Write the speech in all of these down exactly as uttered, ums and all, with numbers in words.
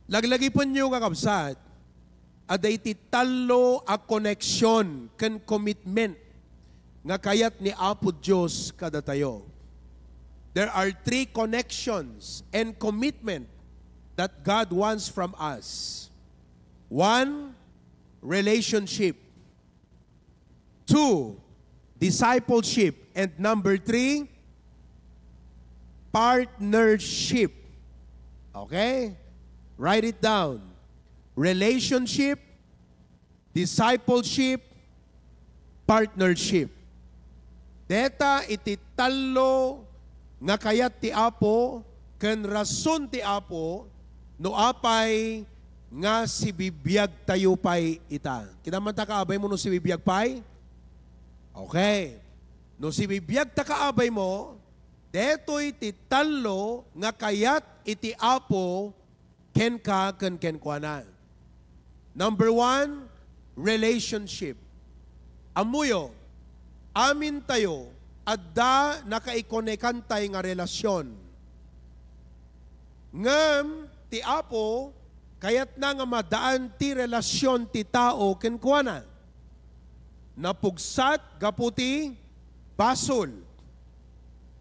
Laglagipenyo, kakabsat, adda iti tallo a connection ken commitment nga kayat ni Apo Dios kadatayo. There are three connections and commitment that God wants from us. One, relationship. Two, discipleship. And number three, partnership. Okay? Write it down. Relationship, discipleship, partnership. Deta iti tallo nga kayat ti Apo ken rason ti Apo no apay nga sibibiagtayo pay ita. Kinamanta kaabay mo no sibibiag pay? Okay. No sibibiag ta kaabay mo, detoy ti tallo nga kayat iti Apo kenka ken kenkuana. Number one, relationship. Ammoyo, amintayo, adda nakaikonekantayo nga relasyon. Ngem ti Apo, kayatna nga madaan ti relasyon ti tao kenkuana. Napugsat gapu ti basol.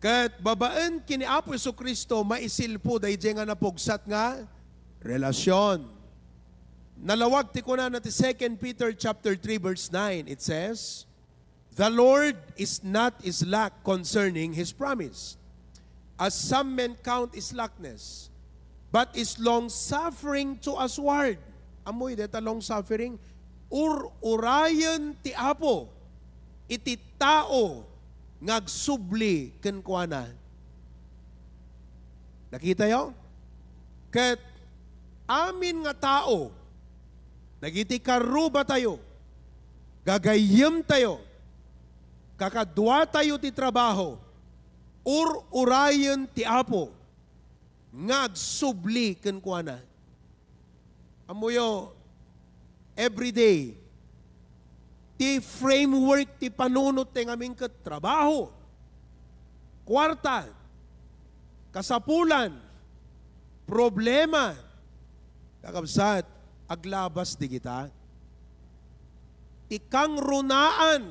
Ket babaen ken ni Apo Jesu-Cristo, maisilpo daydiay nga napugsat nga relasyon. Nalawag ti kunana ti Second Peter chapter three, verse nine. It says, "The Lord is not slack concerning His promise, as some men count slackness, but is long-suffering to usward." Ammoy deta long-suffering? Ur-urayen ti Apo iti tao nga agsubli kenkuana. Nakitayo? Ket amin nga tao, dagiti karrubatayo, gagayyemtayo, kakaduatayo ti trabaho, ur-urayen ti Apo nga agsubli kenkuana. Ammoyo, everyday, ti framework ti panunot ti ngamin ket trabaho, kuarta, kasapulan, problema, kakabsat, aglabas digita. Ti kangrunaan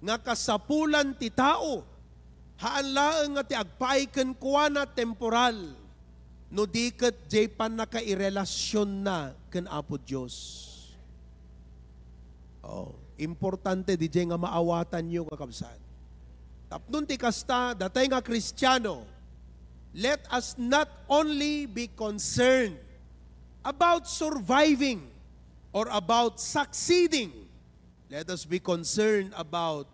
nga kasapulan ti tao, haan laeng nga ti agpaay kenkuana temporal, no di ket diay pannakairelasyon na ken Apo Dios. Oh, importante diay nga maawatanyo, kakabsat. Tapno ti kasta, datay nga Kristiano, let us not only be concerned about surviving or about succeeding. Let us be concerned about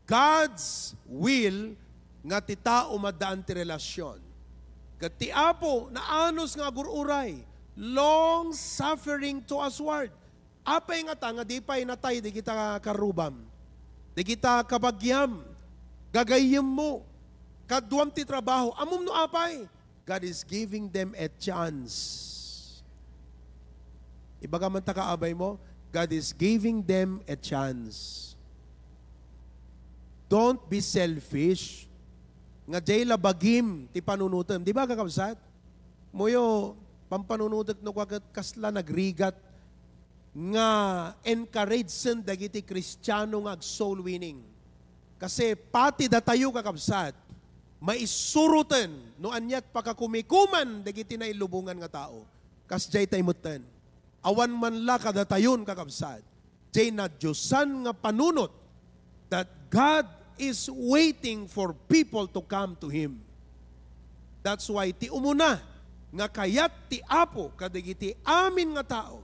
God's will nga ti tao maddaan ti relasyon. Ket ti Apo, naanus nga agur-uray, long-suffering to usward. Apay ngata nga di pay natay dagita karrubam, dagita kabagiam, gagayyemmo, kaduam ti trabaho? Ammom no apay? God is giving them a chance. Ibaga man ta kaabay mo, God is giving them a chance. Don't be selfish. Nga diay la bagim ti panunutem. Di ba, kakabsat? Muyo, pampanunutek no kua ket kasla nagrigat nga encouragesen dagiti Kristiano nga ag-soul winning. Kasi pati datayo, kakabsat, maisuroten no aniat pakakumikuman dagiti nailubongan nga tao. Kasdiay tay metten. Awan man la kadatayon, kakabsat, diay nadiosan nga panunot that God is waiting for people to come to Him. That's why ti umuna nga kayat ti Apo kadagiti amin nga tao,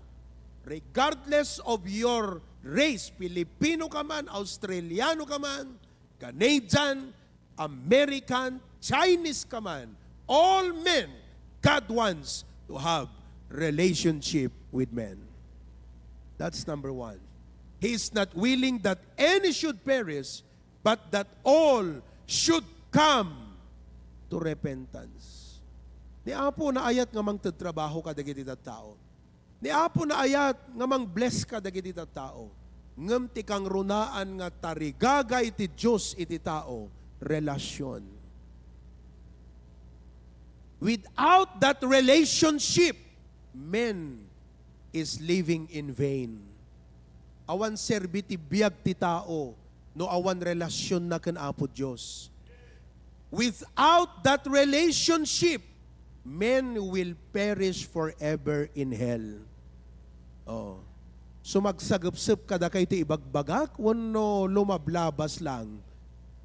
regardless of your race, Filipino ka man, Australiano ka man, Canadian, American, Chinese ka man, all men, God wants to have relationship with men. That's number one. He is not willing that any should perish, but that all should come to repentance. Ni Apo naayat nga mangted trabaho kadagiti tattao. Ni Apo naayat nga mang-bless kadagiti tattao. Ngem ti kangrunaan nga tarigagay ti Dios iti tao, relasyon. Without that relationship, men is living in vain. Awan serbi ti biag ti tao no awan relasionna ken Apo Dios. Without that relationship, men will perish forever in hell. Oh. Sumagsagepsep kadakayo ti ibagbagak wenno lumablabas lang?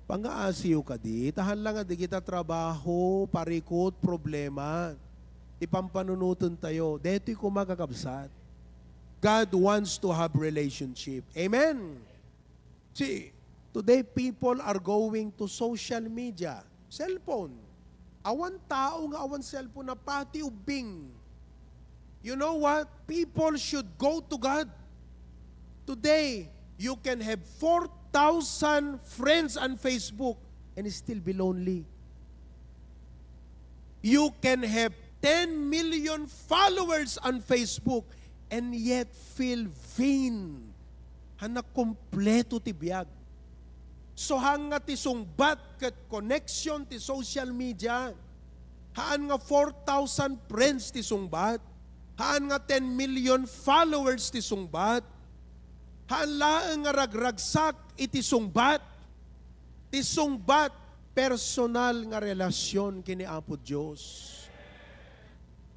Pangaasiyo kadi, ta haan la nga dagita trabaho, parikut, problema, ti pampanunotentayo. Daytoy koma, kakabsat. God wants to have relationship. Amen. See, today people are going to social media, cellphone. Awan tao nga awan cellphone na pati ubing. You know what? People should go to God. Today, you can have four thousand friends on Facebook and still be lonely. You can have ten million followers on Facebook and yet feel vain. Haan nga kompleto ti biag. So, haan nga ti sungbat ket connection ti social media. Haan nga four thousand friends ti sungbat. Haan nga ten million followers ti sungbat. Haan laeng nga ragragsak iti sungbat. Ti sungbat, personal nga relasyon ken ni Apo Dios.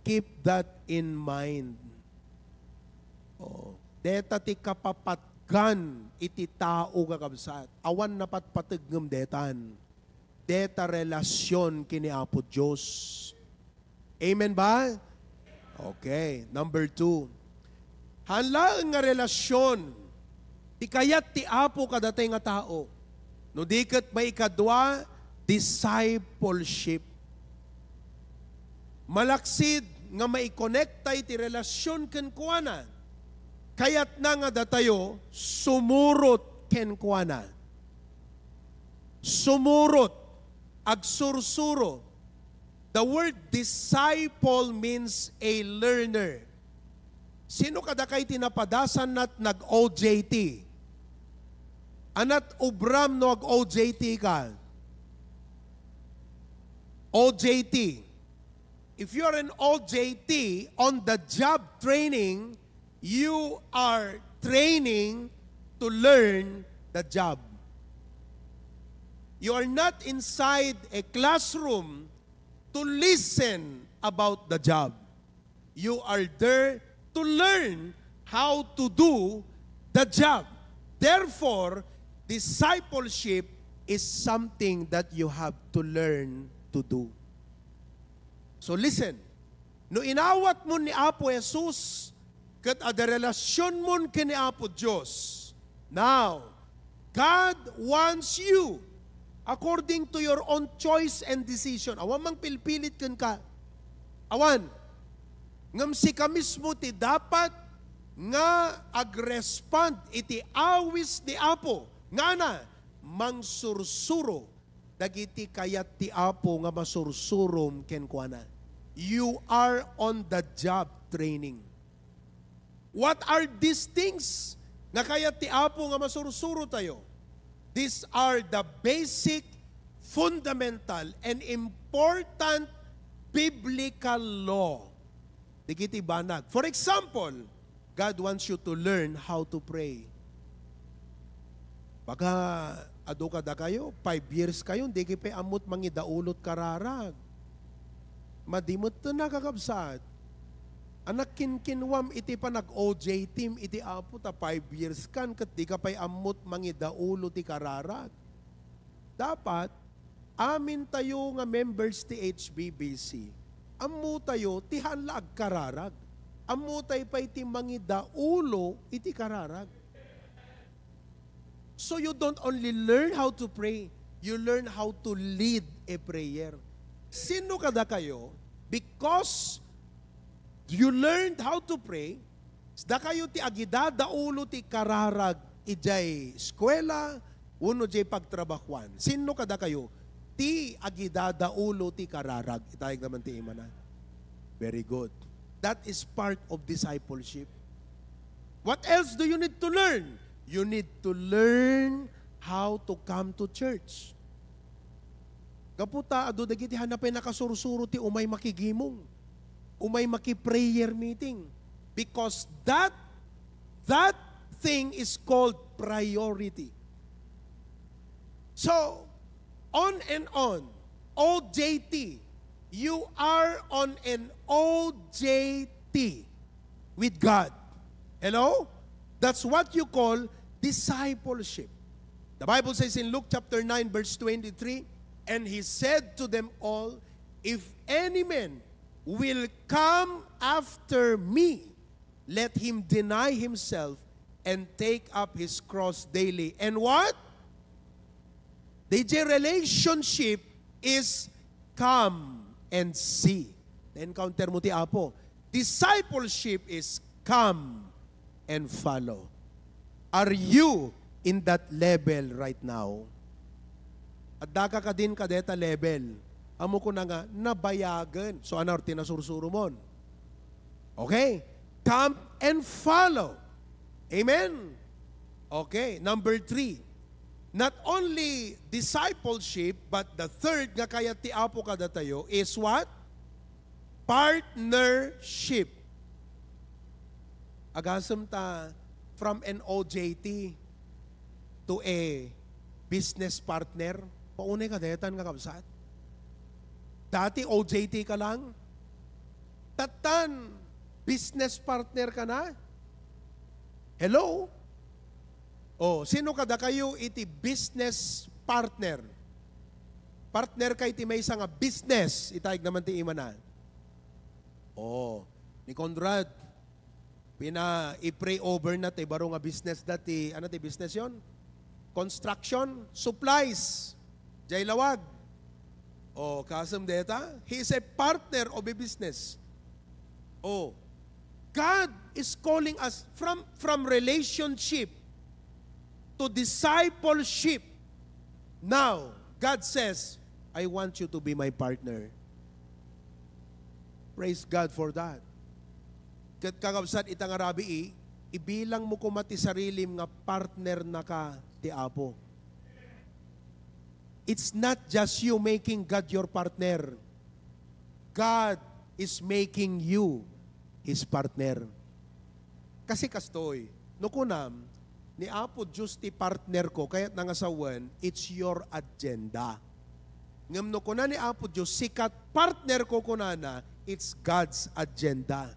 Keep that in mind. Oh, deta ti kapapatgan iti tao, kakabsat. Awan napatpateg ngem detan. Deta relasyon ken ni Apo Dios. Amen ba? Okay, number two. Haan laeng nga relasyon ti kayat ti Apo kadatay nga tao. No di ket maikadua, discipleship. Malaksid nga maikonekta iti relasyon kenkuana, kayatna nga datayo sumurot kenkuana. Sumurot, agsursuro. The word disciple means a learner. Sino kadakay ti napadasan nat nag-O J T? Anat ubram no ag-O J T ka? O J T. If you are an O J T, on the job training, you are training to learn the job. You are not inside a classroom to listen about the job. You are there to learn how to do the job. Therefore, discipleship is something that you have to learn to do. So listen, no inawatmon ni Apo Jesus ket adda relasionmon ken ni Apo Dios, now, God wants you according to your own choice and decision. Awan mangpilpilit kenka. Awan. Ngem sika mismo ti dapat nga agrespond iti awis ni Apo. Ngana, mangsursuro dagiti kayat ti Apo nga masursurom kenkuana. You are on the job training. What are these things nga kayat ti Apo nga masursuro tayo? These are the basic, fundamental, and important biblical law dagiti banag. For example, God wants you to learn how to pray. Baka adu kadakayo, five years kayo, dikay pay ammot mangidaulo ti kararag. Madi met ti nakakabsat. Anak kinkinwam iti panag-O J T-m iti Apo ta five years kan ket dika pay ammot mangidaulo ti kararag. Dapat, amintayo nga members ti H B B C, ammotayo ti haan la agkararag. Ammotay pay ti mangidaulo iti kararag. So you don't only learn how to pray, you learn how to lead a prayer. Sino kadakayo? Because you learned how to pray, dakayo ti agidadaulo ti kararag idiay eskuela wenno diay pagtrabahuan. Sino kadakayo? Ti agidadaulo ti kararag. Itayag naman ti imana. Very good. That is part of discipleship. What else do you need to learn? You need to learn how to come to church. Gapu ta adu dagiti haan pay nakasursuro ti umay makigimong. umay maki-prayer meeting. Because that, that thing is called priority. So, on and on, O J T, you are on an O J T with God. Hello? That's what you call discipleship. The Bible says in Luke chapter nine, verse twenty-three, "And he said to them all, 'If any man will come after me, let him deny himself and take up his cross daily.'" And what? D J, relationship is come and see. Na-encounter mo ti Apo. Discipleship is come and follow. Are you in that level right now? Adda ka kadin kadeta level. Ammo kuna nga nabayagen. So, ano ti nasursuromon? Okay? Come and follow. Amen? Okay, number three. Not only discipleship, but the third nga kayat ti Apo kadatayo is what? Partnership. Agasem ta from an O J T to a business partner. Paunay ka detan nga kabsat. Dati O J T ka lang. Tattan, business partner ka na. Hello? Oh, sino kadakayo iti business partner? Partner ka iti maysa nga business, itayag naman ti imana. Oh, ni Conrad, pina-i-pray over na ti baro nga business dati, ano ti business yon? Construction, supplies. Jay Lawag. Oh, kasem deta, he is a partner of a business. Oh, God is calling us from, from relationship to discipleship. Now, God says, "I want you to be my partner." Praise God for that. Ket kakabsat, ita nga rabii, ibilang mo koma ti sarilim nga partner na ka ti Apo. It's not just you making God your partner. God is making you His partner. Kasi kastoy, no kunam, ni Apo Dios ti partner ko, kayat na nga sawen, it's your agenda. Ngem no kuna ni Apo Dios, "Sika ti partner ko," kunana, it's God's agenda.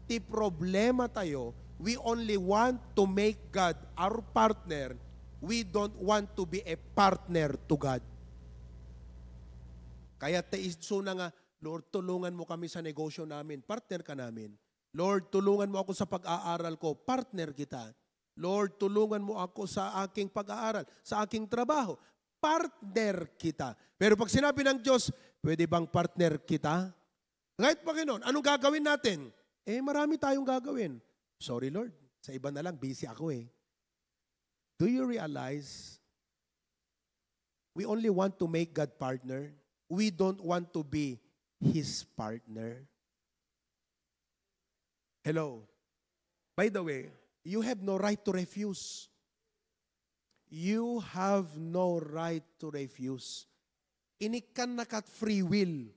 Ti problema tayo, we only want to make God our partner. We don't want to be a partner to God. Kayat ta isuna nga, "Lord, tulungan mo kami sa negosyo namin." Partner ka namin. "Lord, tulungan mo ako sa pag-aaral ko." Partner kita. "Lord, tulungan mo ako sa aking pag-aaral, sa aking trabaho." Partner kita. Pero pag sinabi ng Diyos, "Pwede bang partner kita?" Right, Panginoon, anong gagawin natin? Eh, marami tayong gagawin. "Sorry, Lord. Sa iba na lang, busy ako eh." Do you realize we only want to make God partner? We don't want to be His partner. Hello? By the way, you have no right to refuse. You have no right to refuse. Inikkan na kat free will.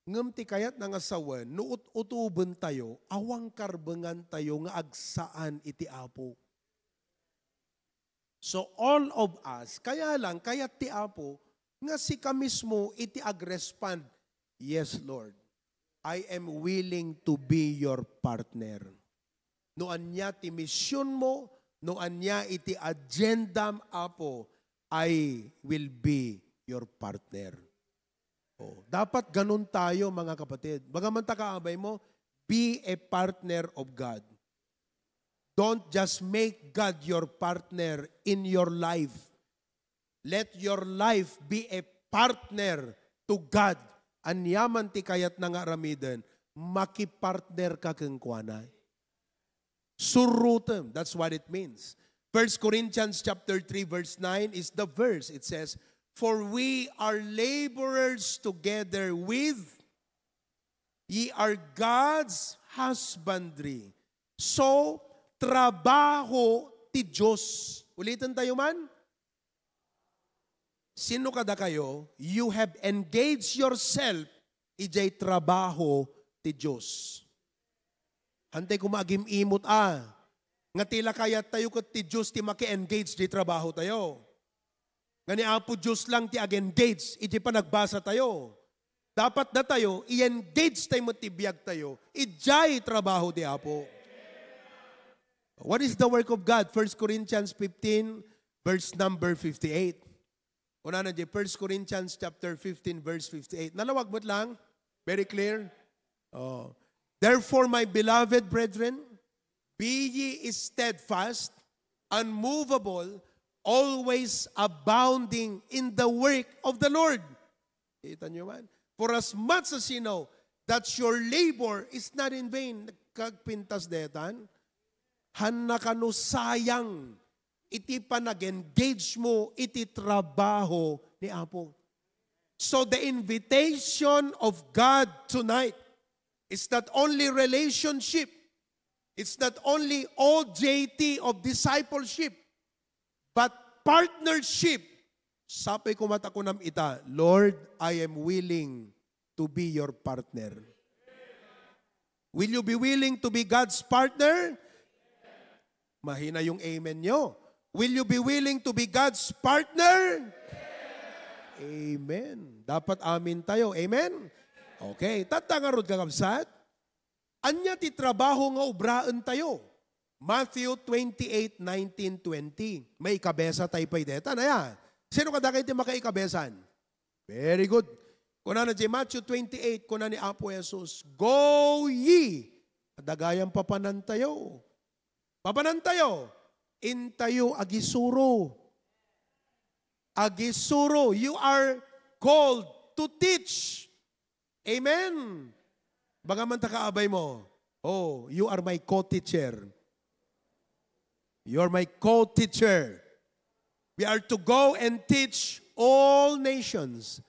Ngem ti kayat na nga sawen, no ut-utuben tayo, awan karbengan tayo nga agsaan iti Apo. So all of us, kaya lang, kayat ti Apo, nga sika mismo iti agrespond, "Yes, Lord, I am willing to be your partner. No ania ti misionmo, no ania iti agendam, Apo, I will be your partner." Oh, dapat ganun tayo, mga kapatid. Bagaman ta kaabay mo, be a partner of God. Don't just make God your partner in your life. Let your life be a partner to God. Aniaman ti kayat na nga aramiden, makipartner ka kenkuana. Surrutem, that's what it means. First Corinthians chapter three, verse nine is the verse. It says, "For we are laborers together with, ye are God's husbandry." So, trabaho ti Diyos. Ulitin tayo man. Sino kadakayo? You have engaged yourself idiay trabaho ti Diyos. Hantay koma agim-imot a, nga ti lakayattayo ket ti Dios ti maki-engage di trabahotayo. Nga ni Apo Dios lang ti ag-engage iti panagbasatayo. Dapat datayo, i-engage tayo met ti biagtayo, idiay trabaho ti Apo. What is the work of God? First Corinthians fifteen, verse number fifty-eight. Kunana di First Corinthians chapter fifteen, verse fifty-eight. Nalawag met lang? Very clear? Oh. Therefore, my beloved brethren, be ye steadfast, unmovable, always abounding in the work of the Lord. Kita nyo man? For as much as you know that your labor is not in vain. Kagpintas detan, han nakano sayang iti panag-engage mo iti trabaho ni Apo. So the invitation of God tonight is not only relationship, it's not only O J T of discipleship, but partnership. Sapay koma ta kunam ita, "Lord, I am willing to be your partner." Will you be willing to be God's partner? Mahina yung amen nyo. Will you be willing to be God's partner? Amen. Dapat amin tayo. Amen? Okay. Tatta ngarud, kakabsat. Ania ti trabaho nga obraentayo? Matthew twenty-eight, nineteen, twenty. Maikabesa tayo pay deta, aya? Sino kadagiti makaikabesan? Very good. Kunana di Matthew twenty-eight, kuna ni Apo Jesus, "Go ye." Adda gayam papanantayo. Papanantayo. Intayo agisuro. Agisuro. You are called to teach. Amen. Baka man ta kaabay mo. Oh, you are my co-teacher. You are my co-teacher. We are to go and teach all nations,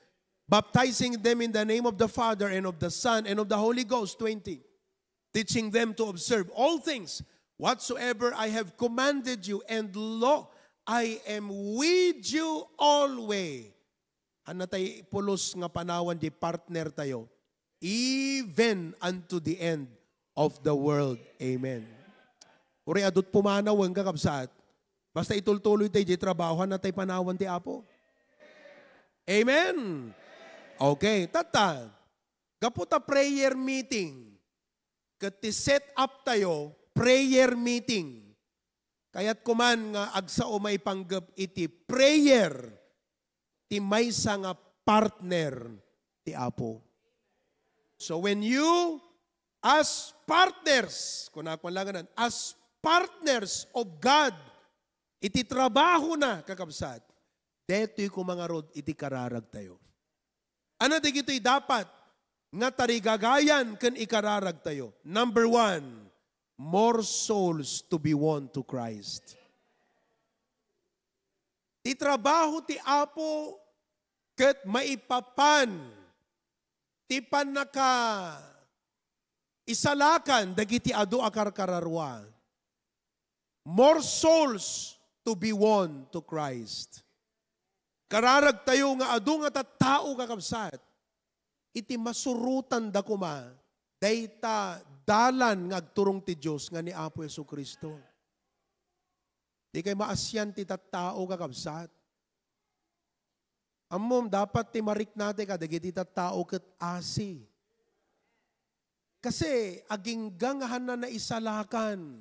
baptizing them in the name of the Father and of the Son and of the Holy Ghost. Twenty. Teaching them to observe all things whatsoever I have commanded you, and lo, I am with you always. Ania tay pulos nga panawan di partner tayo, even unto the end of the world. Amen. Uray adut pumanawen, kakabsat. Basta itultuloy tayo di trabaho, ania tay panawan ti Apo. Amen. Okay, tatta. Gapu ta prayer meeting, ket ti set up tayo, prayer meeting. Kayat ko man nga agsao maipanggep iti prayer ti maysa nga partner ti Apo. So when you, as partners, kuna ko langanan, as partners of God, iti trabaho na, kakabsat, detoy koma ngarud iti kararag tayo. Ania dagitoy dapat nga tarigagayan ken ikararag tayo? Number one, more souls to be won to Christ. Ti trabaho ti Apo ket maipapan ti pannaka isalakan dagiti adu a karkararua. More souls to be won to Christ. Kararag tayo nga adu nga tattao, kakabsat, iti masurotanda koma dayta dalan nga agturong ti Dios nga ni Apo Jesu-Cristo. Di kay maasian ti tattao, kakabsat. Ammom, dapat ti mariknate kadagiti tattao ket asi. Kasi agingga nga hanna naisalakan,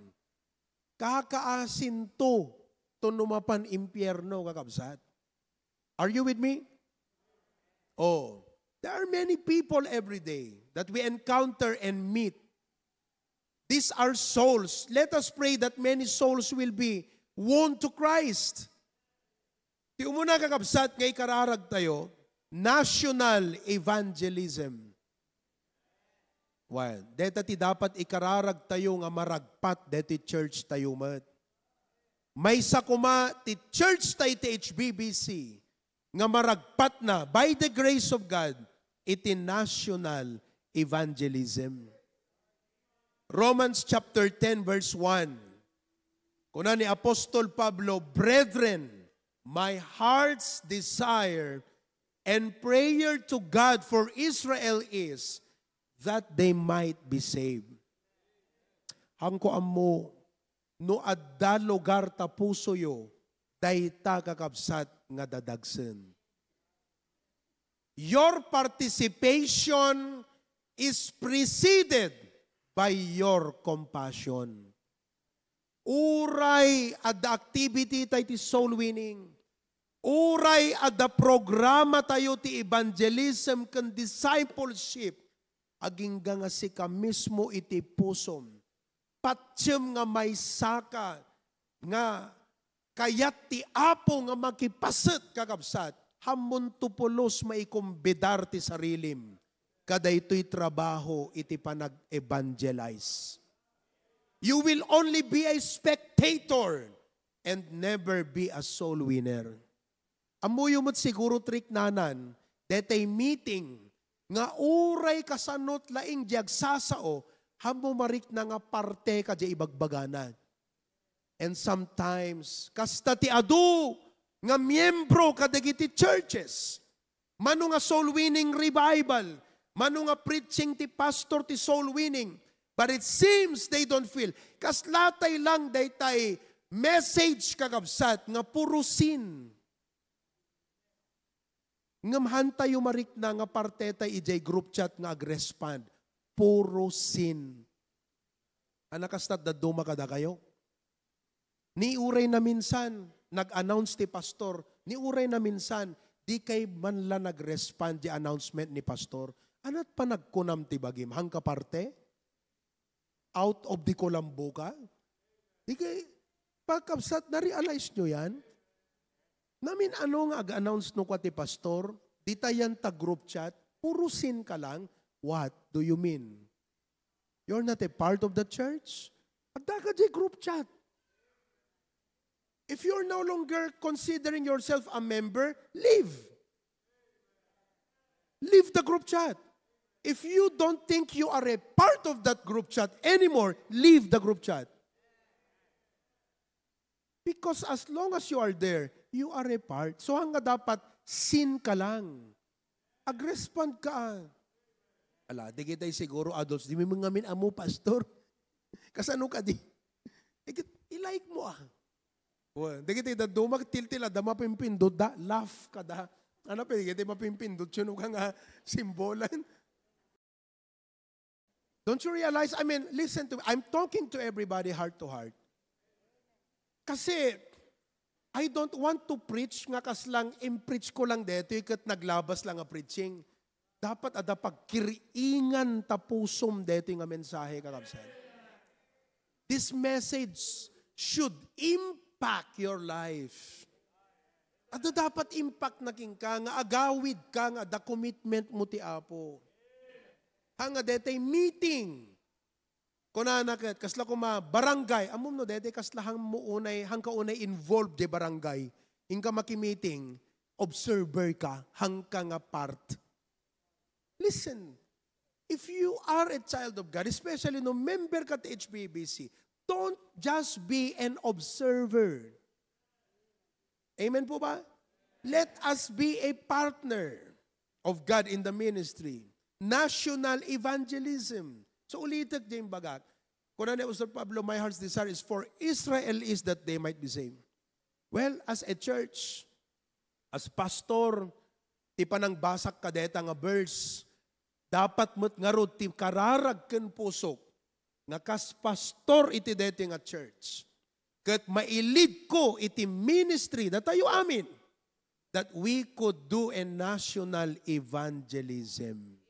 kakaasinto to no mapan impierno, kakabsat. Are you with me? Oh, there are many people every day that we encounter and meet. These are souls. Let us pray that many souls will be won to Christ. Ti umuna, kakabsat, nga ikararag tayo, national evangelism. Well, deta ti dapat ikararag tayo nga maragpat deti church tayo met. Maysa koma ti church ta iti H B B C nga maragpatna by the grace of God iti national evangelism. Romans chapter ten, verse one. Kuna ni Apostol Pablo, "Brethren, my heart's desire and prayer to God for Israel is that they might be saved." Haanko ammo no adda lugar ta pusoyo, dayta, kakabsat, nga dadagsen. Your participation is preceded by your compassion. Uray adda activity tayo ti soul winning, uray adda programa tayo ti evangelism ken discipleship, agingga nga sika mismo iti pusom, patiem nga maysaka nga kayat ti Apo nga makipaset, kakabsat, hammon to pulos maikumbidar ti sarilim kadaytoy trabaho iti panag-evangelize. You will only be a spectator and never be a soul winner. Ammoyo met siguro, triknanan, detay meeting nga uray kasano laeng di agsasao, hammo marikna nga parte ka di ibagbagana. And sometimes, kasta ti adu nga miyembro kadagiti churches. Mano nga soul winning revival, mano nga preaching ti pastor ti soul winning, but it seems they don't feel. Kasla tay lang daytay message, kakabsat, nga puro sin. Ngem haantayo marikna nga parte tay idiay group chat nga agrespond. Puro sin. Anakastat dadduma kadakayo? Ni uray naminsan, nag-announce ti pastor, ni uray naminsan, di kay man la nag-respond di announcement ni pastor. Anat pa nagkunam ti bagim? Hangka parte? Out of the kulambo ka? Di kay, pagkabsat, na-realize nyo yan? Namin ano nga ag-announce no kwa ti pastor? Di ta yan ta group chat? Puro sin ka lang? What do you mean? You're not a part of the church? Adda ka di group chat. If you're no longer considering yourself a member, leave. Leave the group chat. If you don't think you are a part of that group chat anymore, leave the group chat. Because as long as you are there, you are a part. So, hangga dapat sin ka lang. Agrespond ka. Ala, di kita siguro adults, di mi ngamin amo, pastor. Kasano ka di? Di kit-, i-like mo, ah. Well, di kita dadduma, tiltil, adda mapimpindot da, laugh ka da. Ano pa, di kita mapimpindot, yun ka nga simbolan. Don't you realize? I mean, listen to me. I'm talking to everybody heart to heart. Kasi, I don't want to preach nga kaslang impreach ko lang detoy ket naglabas lang nga preaching. Dapat adda pagkiriingan ta pusom detoy nga mensahe, kakabsat. This message should impact your life. Adda dapat impact na kenka nga agawid ka nga adda commitment mo ti Apo. Hanga detay meeting. Kunana ket, kasla koma barangay. Ammom no, dede kasla hangmo unay, hangka unay involved di barangay. Inka makimiting, observer ka, hangka nga part. Listen, if you are a child of God, especially no member ka ti H B B C, don't just be an observer. Amen po ba? Let us be a partner of God in the ministry. National evangelism. So, ulitek din bagak. Kuna ni Apostol Pablo, "My heart's desire is for Israel is that they might be saved." Well, as a church, as pastor, ti panangbasak kadeta nga verse, dapat met ngarud ti kararag ken pusok nga kas pastor iti deti nga church. Ket mailidko iti ministry datayo amin that we could do a national evangelism.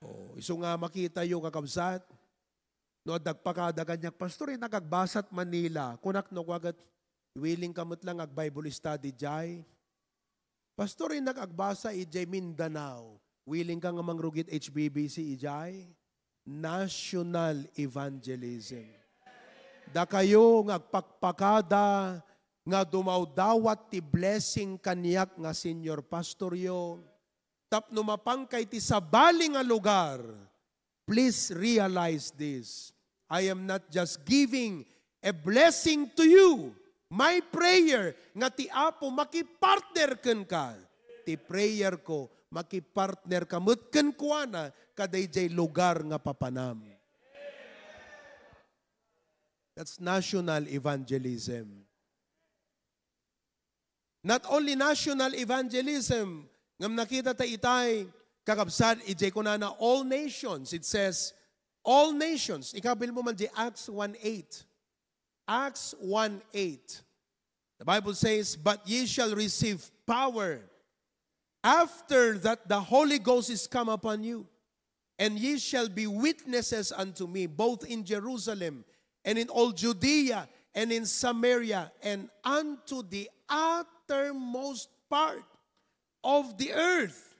Oh, isu nga makitayo, kakabsat, no, adda agpakada kaniak, "Pastor, innak agbasat Manila." Kunak no, "Kuagat, willing ka met lang ag-Bible study jay?" "Pastor, innak agbasa idiay Mindanao." "Willing ka nga mangrugit H B B C idiay?" National evangelism. Dakayo nga agpakpakada nga dumawdawat ti blessing kaniak nga senior pastoryo, tapno mapangkay ti sabali nga lugar, please realize this. I am not just giving a blessing to you. My prayer nga ti Apo makipartner kenka. Ti prayer ko, makipartner ka met kenkuana kadaydiay lugar nga papanam. That's national evangelism. Not only national evangelism, ngem nakita ta itay, kakabsat, ijay kunana, all nations. It says, all nations. Ikabil mo man di Acts one eight. Acts one eight. The Bible says, "But ye shall receive power after that the Holy Ghost is come upon you, and ye shall be witnesses unto me, both in Jerusalem and in all Judea and in Samaria and unto the uttermost part of the earth."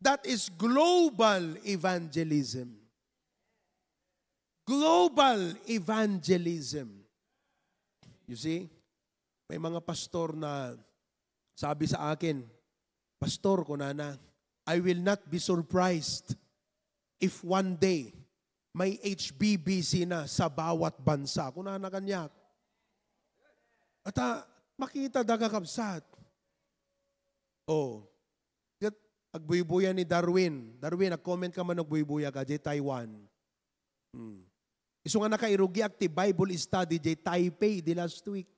That is global evangelism. Global evangelism. You see? May mga pastor na sabi sa akin, "Pastor," kunana, "I will not be surprised if one day may H B B C na sa bawat bansa." Kunana kaniak. At, ah, makita da, kakabsat. Oh. Ket agbuybuya ni Darwin. Darwin, nag-comment ka man, agbuybuya ka, di Taiwan. Hmm. Isu nga nakairugiak ti Bible study di Taipei di last week.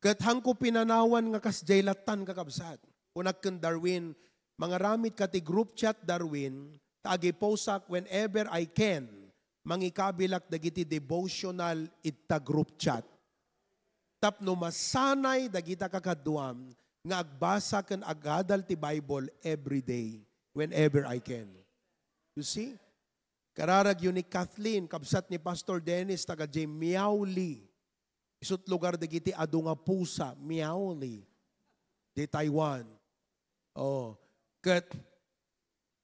Ket haanko pinanawan nga kasdiay lattan, kakabsat. Kunak ken Darwin, "Mangaramid ka ti group chat, Darwin, ta agiposak whenever I can. Mangikabilak dagiti devotional ita group chat. Tapno masanay dagita kakaduam nga agbasa ken agadal ti Bible every day, whenever I can." You see? Kararag yu ni Kathleen, kabsat ni Pastor Dennis, taga diay Miaoli. Isut' lugar dagiti adu nga pusa, Miaoli. Di Taiwan. Oh. Ket,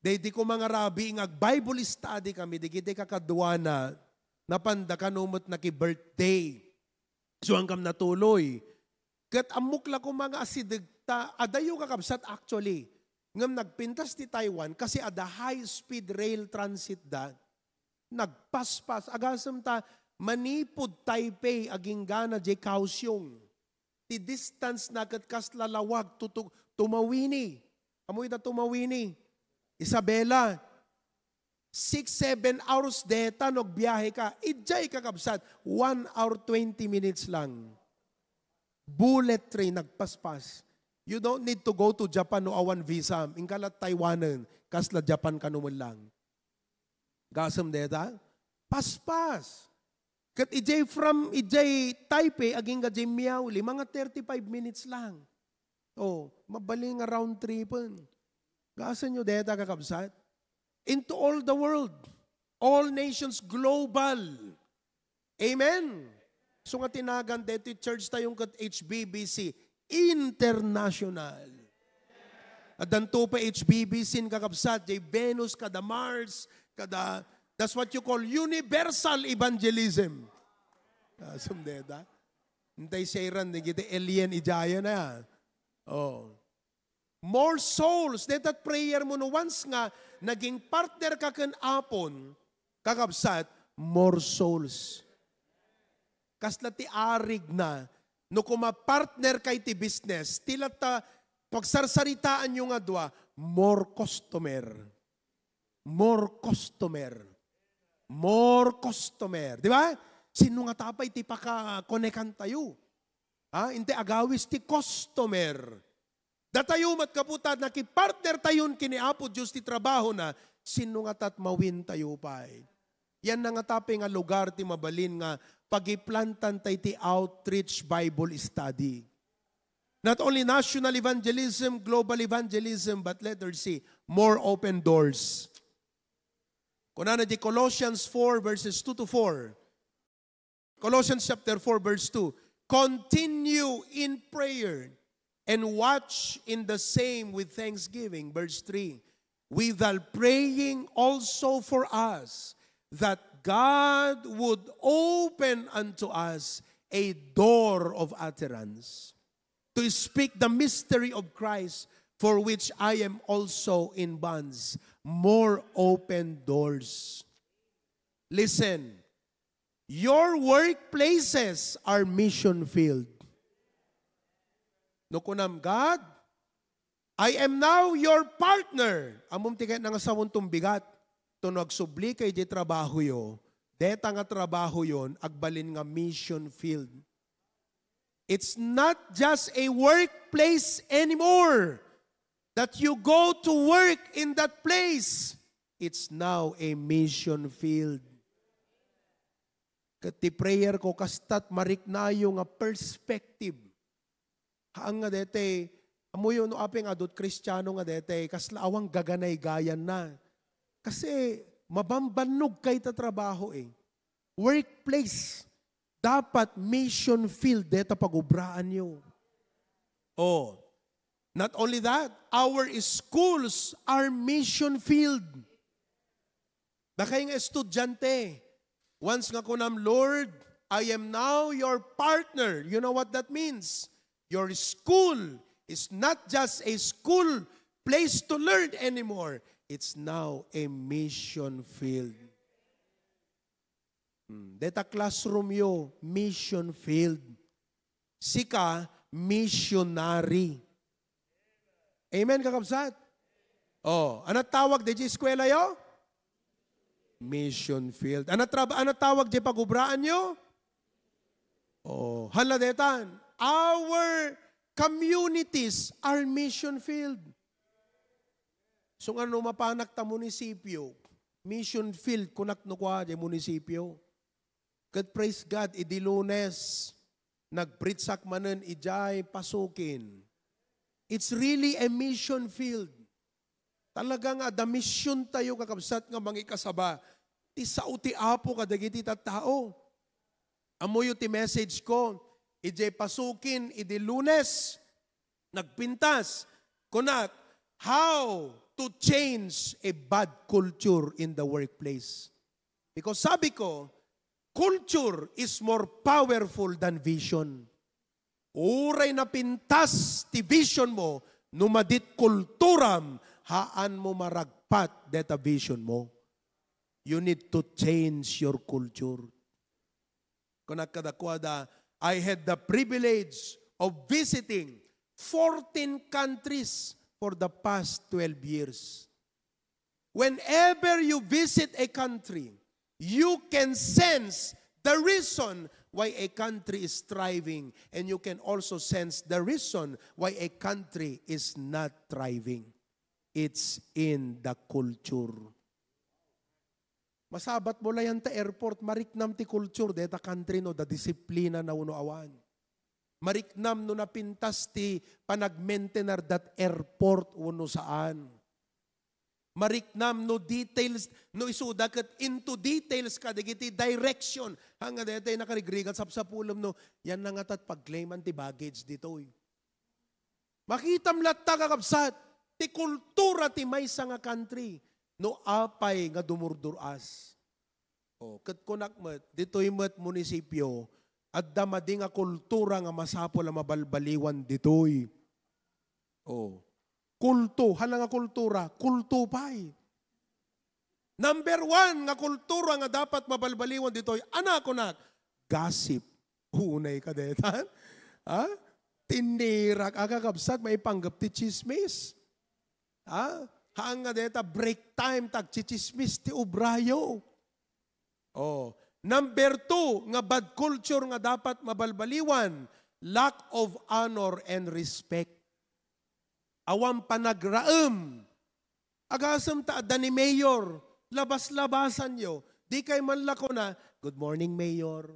daydi ko mangarabi nga ag-Bible study kami, dagiti kakaduana, napanda kano met naki-birthday. Suang kam natuloy. Ket ammok la koma nga asideg ta, adayo kakabsat actually. Ngem nagpintas ti Taiwan kasi adda high-speed rail transit da. Nagpaspas. Agasem ta, manipud Taipei, aginggana diay Kaohsiung. Ti distance na ket kasla lawag, tutug-, Tumawini. Amoy da Tumawini? Isabela. Six, seven hours deta no agbiahe ka. Idiay, kakabsat, one hour, twenty minutes lang. Bullet train, nagpaspas. You don't need to go to Japan no awan visa. Inka la Taiwanen, kasla Japan kano man lang. Gasem deta? Paspas. Ket idiay from, idiay Taipei, agingga diay Miaoli, mga thirty-five minutes lang. Oh, mabalin nga round tripen. Gasenyo deta, kakabsat? Into all the world. All nations, global. Amen? So nga tinagan deti church tayo ket H B B C, international. Addanto pay H B B C, kakabsat, diay Venus, kada Mars, kada, that's what you call universal evangelism. Gasem deta? Intay siya iran, dagiti alien, idiay na. Oh. More souls. Deta prayer mo no once nga naging partner ka ken Apon, kakabsat, more souls. Kasla ti arig na, no kuma partner ka iti business, ti latta pagsarsaritaanyo nga dua, more customer. More customer. More customer. Di ba? Sino ngata pay ti pakakonekan tayo? Ha? Intay agawis ti customer. Datayo met, kaputa, nakipartner tayon ken ni Apo Dios ti trabahona, sino ngata ti mawin tayo pay? Yan na ngata pay nga lugar ti mabalin nga pagiplantan tay ti outreach Bible study. Not only national evangelism, global evangelism, but letter C, more open doors. Kunana di Colossians four verses two to four. Colossians chapter four verse two, "Continue in prayer and watch in the same with thanksgiving." Verse three, "Withal praying also for us, that God would open unto us a door of utterance to speak the mystery of Christ, for which I am also in bonds." More open doors. Listen, your workplaces are mission field. No kunam, "God, I am now your partner." Ammom ti kayatna nga sawen ti bigat. Ta no agsubli kay di trabahoyo, Deta nga trabahoyon, agbalin nga mission field. It's not just a workplace anymore that you go to work in that place. It's now a mission field. Ket ti prayer ko, kastat mariknayo nga perspective. Haan nga dete, amoyo no apay nga adut Kristiano nga dete, kasla awan gaganaygayanna. Kasi mabambannog kay ta trabaho eh. Workplace, dapat mission field deta pagubraanyo. Oh, not only that, our schools are mission field. Dakay nga estudyante, once nga kunam, "Lord, I am now your partner." You know what that means? Your school is not just a school place to learn anymore. It's now a mission field. Hmm, deta classroom yo, mission field. Sika, missionary. Amen, kakabsat? Oh, ano tawag di eskwela yo? Mission field. Ano, traba- ano tawag di pagubraan yo? Oh, hala detan. Our communities are mission field. So nga no mapanak ta munisipyo, mission field, kunak no kua di munisipyo. Ket praise God, idi Lunes, nagpreachak manen idiay Pasukin. It's really a mission field. Talaga nga adda mission tayo, kakabsat, nga mangikasaba ti sao ti Apo kadagiti tattao. Ammoyo ti message ko, idiay Pasukin, idi Lunes, nagpintas, kunak, how to change a bad culture in the workplace. Because sabi ko, culture is more powerful than vision. Uray napintas ti vision mo, no madit kulturam, haan mo maragpat deta vision mo. You need to change your culture. Kunak kadakuada, I had the privilege of visiting fourteen countries for the past twelve years. Whenever you visit a country, you can sense the reason why a country is thriving, and you can also sense the reason why a country is not thriving. It's in the culture. Masabat mo layan ta airport, mariknam ti culture deta country no adda disiplina na wenno awan. Mariknam no napintas ti panagmaintenar dat airport wenno saan. Mariknam no details, no isuda ket into details kadagiti direction. Haan nga daytoy nakarigrigat sapsapulem no, yan na nga tat pag-claiman ti baggage ditoy. Makitam latta, kakabsat, ti kultura ti maysa nga country no apay nga dumurdur-as. Oh, ket kunak met, ditoy met munisipyo, adda madi nga kultura nga masapul a mabalbaliwan ditoy. Oh. Kulto, hala nga kultura, kulto pay. Number one nga kultura nga dapat mabalbaliwan ditoy, ana kunak, gossip. Unay ka detan? Ha? Tinirak, aga kabsat, maipanggep ti chismis. Ha? Haan nga deta break time, tagchichismis ti ubrayo. Oh. Number two nga bad culture nga dapat mabalbaliwan, lack of honor and respect. Awan panagraem. Agasem ta adda ni mayor, labas-labasanyo. Di kay man la kuna, "Good morning, Mayor."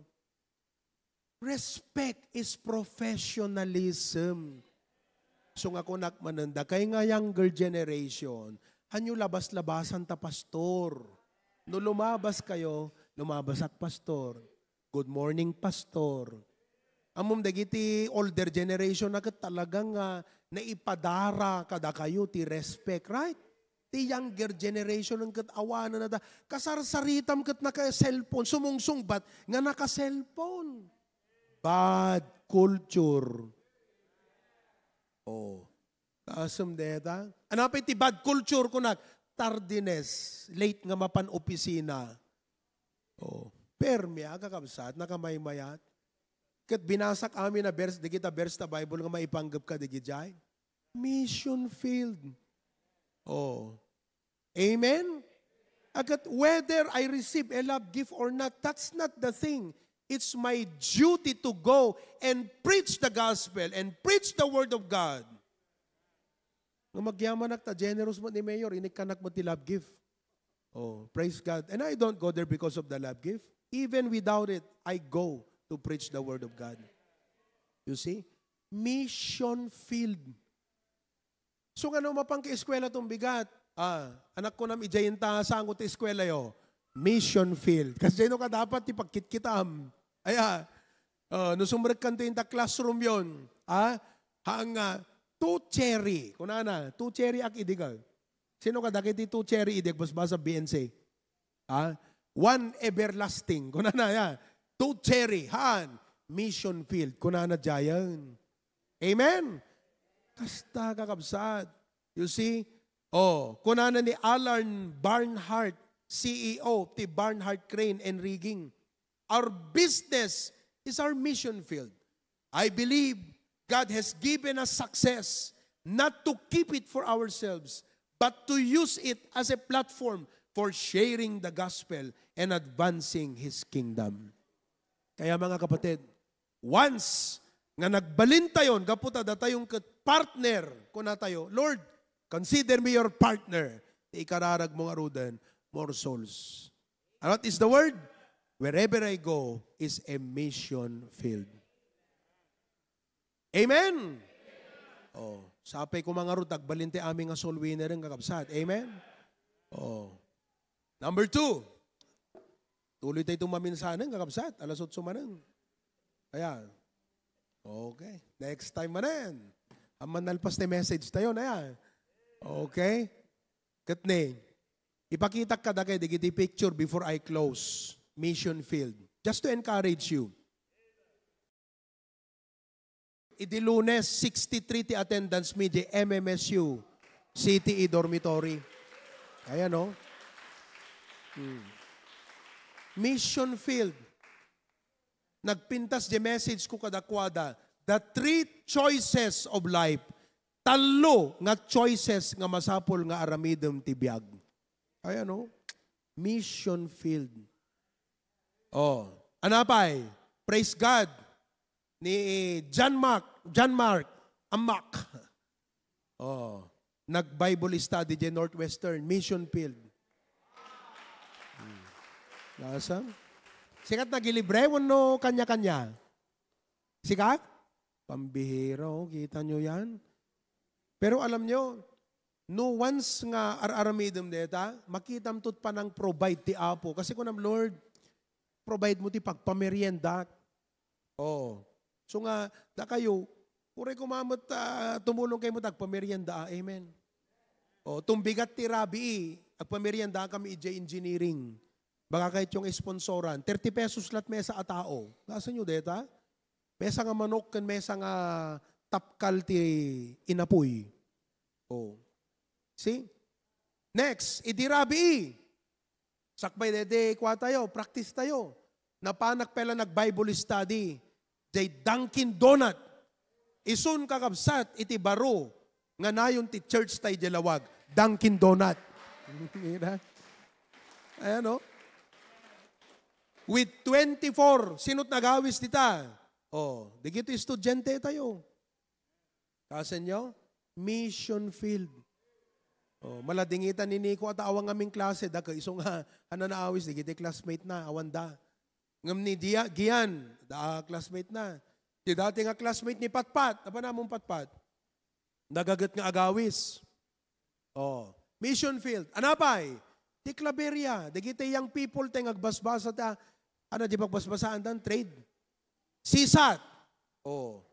Respect is professionalism. So nga kunak manen, dakay nga younger generation, hanyo labas-labasan ta, pastor. No lumabas kayo, lumabasak, pastor. Good morning, pastor. Ammom dagiti older generation na ket talagang, ah, naipadara kadakayo ti respect, right? Ti younger generation ket awanen da. Kasarsaritam ket naka-cellphone, sumungsungbat nga naka-cellphone. Bad culture. Oh. Kaasem deta. Ano pay ti bad culture kunak? Tardiness, late nga mapan opisina. Oh. Permi, aga kabsat, nakamaymayat. Ket binasak amin a verse, dagita verse ta Bible nga maipanggep ka dagijay. Mission field. Oh. Amen? Agad, whether I receive a love gift or not, that's not the thing. It's my duty to go and preach the gospel and preach the word of God. Nga magyamanak ta, generous mo ni Mayor, inikkanak mo ti love gift. Oh, praise God. And I don't go there because of the love gift. Even without it, I go to preach the word of God. You see? Mission field. So, ngano mapan ka eskwela tong bigat? Ah, anak ko nam, idiay inta sango ti eskwela yo. Mission field. Kasi no ka dapat ti pagkitkitam. Aya, oh, no sumrekkan to inta classroom yon. Ah, hanga, two cherry. Kunana, two cherry ak idigal. Sino ka dakiti two cherry idig? Basbasa B N C. Ha? One everlasting. Kunana ya. Two cherry. Haan. Mission field. Kunana jayan. Amen? Kasta, kakabsat. You see? Oh, kunana ni Alan Barnhart, C E O ti Barnhart Crane and Rigging. Our business is our mission field. I believe God has given us success not to keep it for ourselves, but to use it as a platform for sharing the gospel and advancing His kingdom. Kaya, mga kapatid, once nga nagbalintayon, gapu ta datayong ket partner, kunatayo, "Lord, consider me your partner." Ti ikararag mo ngaruden, more souls. And what is the word? Wherever I go is a mission field. Amen? Oh, sapay ko mangarud, tagbalin ti amin nga soul winner, kakabsat. Amen? Oh. Number two, tuloy tayo itong maminsanan, kakabsat. Alas otso manen. Ayan. Okay. Next time manen. Amman nalpas na message tayo na yan. Okay? Katne, ipakitak kadakay dagiti picture before I close. Mission field. Just to encourage you. Idi Lunes, sixty-three ti attendance mi di M M S U City E dormitory. Ayan, no? Hmm. Mission field. Nagpintas di message ko kadakuada, the three choices of life. Tallo nga choices nga masapul nga aramidem ti biag. Ayan, no? Mission field. Oh, anapay? Praise God. Ni John Mark, John Mark, Amak. Oh, nag-Bible study di Northwestern Mission Field. Hmm. Nasa? Sikat nagilibre, wenno kanya-kanya? Sikat? Pambihira, oh, kita nyo yan? Pero alam nyo, no once nga ar-aramidem deta, makitam to panang provide ti Apo. Kasi kunam, "Lord, provide mo ti pagpamerienda." Oh. So nga, dakayo, uray kumamet, ah, tumulong kayo mo tagpamerienda, ah, amen. Oh, tumbigat ti rabii, agpamerienda kami idiay engineering. Baka kayo yung sponsoran, thirty pesos lat mesa a tao. Nasa nyo deta? Mesa nga manok ken mesa nga tapkal ti inapuy. Oh. See? Next, idi rabii. Sakbay dede, kua tayo, practice tayo. Napanak pay la nag-Bible study. Jay Dunkin Donut. Isun kakabsat iti baro nga nayon ti church tay jay lawag. Dunkin Donut. Ayan, no? With twenty-four, sinot nagawis dita? Oh, digito estudyante tayo. Kasenyo? Mission field. Oh, maladingitan ni Nico at awang aming klase, daka iso nga, ano na awis, digiti classmate na, awan da. Ngem ni Dia, Gian, da classmate na. Ti dati nga classmate ni Patpat, apa namon Patpat? Nagaget nga agawis. Oh, mission field. Anapay? Ti Claveria. Dagiti young people tay nga agbasbasa ta, ano di pagbasbasaan dan? Trade. Sisat. Oh.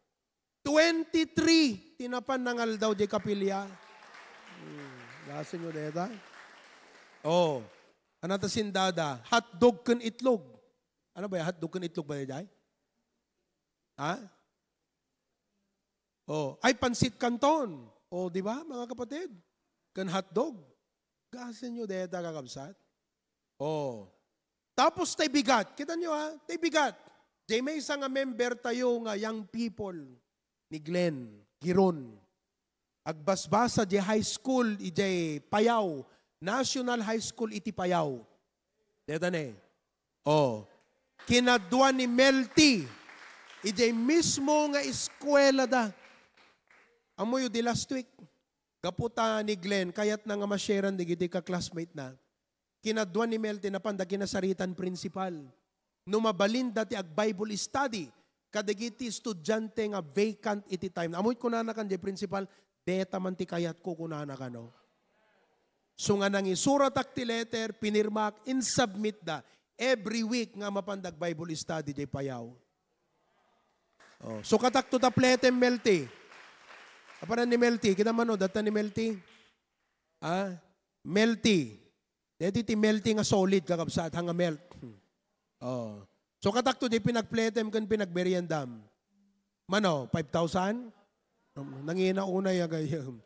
Twenty-three ti napan nangaldaw di kapilya. Hmm, lasing mo deta. Oh. Ano ta sindada? Hotdog ken itlog. Ano ba yan? Hotdog ken itlog ba yan? Ha? Oh, ay pansit canton. Oh, di ba, mga kapatid? Ken hotdog. Gasen nyo deta, kakabsat. Oh. Tapos tay bigat. Kita nyo, ha? Tay bigat. Jay maysa nga member tayo nga young people ni Glenn Giron. Agbasbasa jay high school, ijay Payaw. National High School iti Payao. Deta ne. Oh. Kinadua ni Melty. Idiay mismo nga eskuelada. Ammoyo di last week. Gapu ta ni Glenn, kayatna nga ma-sharean dagiti ka-classmate na. Kinadua ni Melty, napanda kinasaritan principal. No mabalinda ti ag-Bible study kadagiti estudiante nga vacant iti time. Ammoyo kunana kan di principal, "Deta man ti kayatko," kunana kano. So nga nangisuratak ti letter, pinirmak, insubmit da. Every week nga mapanda ag-Bible study di Payao. Oh, so katakto ta pletem, Melty. Apanan ni Melty, kita mano, data ni Melty? Ah, Melty. Deti ti Melty nga solid, kakabsat, ha nga melt. Oh. So katakto di pinagpletem ken pinagberiendam. Mano, five thousand? Nangina unay agayam.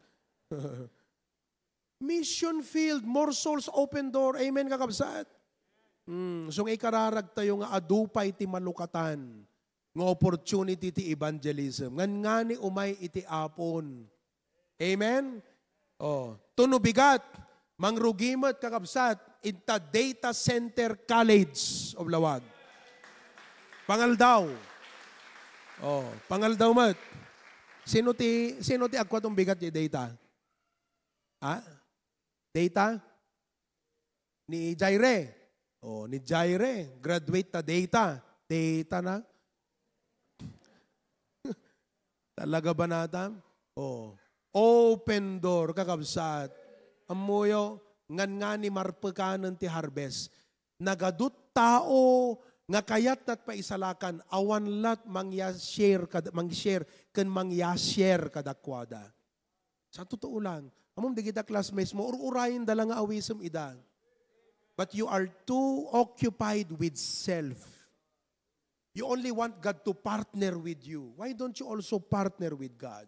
Mission field, more souls, open door. Amen, kakabsat? Mm, so nga ikararag tayo nga adu pay ti malukatan nga opportunity ti evangelism. Ngan ngani umay iti apon. Amen? Oh, tuno bigat, mangrugi met, kakabsat, inta Data Center College of Laoag. Pangaldaw. Oh, pangaldaw met. Sino ti, sino ti agkuat bigat di data? Ha? Data? Ni Jaire. Oh, ni Jaire. Graduate ta data. Data na. Talaga ba nata? Oh. Open door, kakabsat. Ammoyo, ngan nga ni marpekanen ti harvest. Nagadut tao nga kayat nat paisalakan, awan lat mangya-share kad-, mang-share ken mangya-share kadakuada. Sa totoo lang, amom dagita classmates mo, ur-urayenda la nga awisem ida. But you are too occupied with self. You only want God to partner with you. Why don't you also partner with God?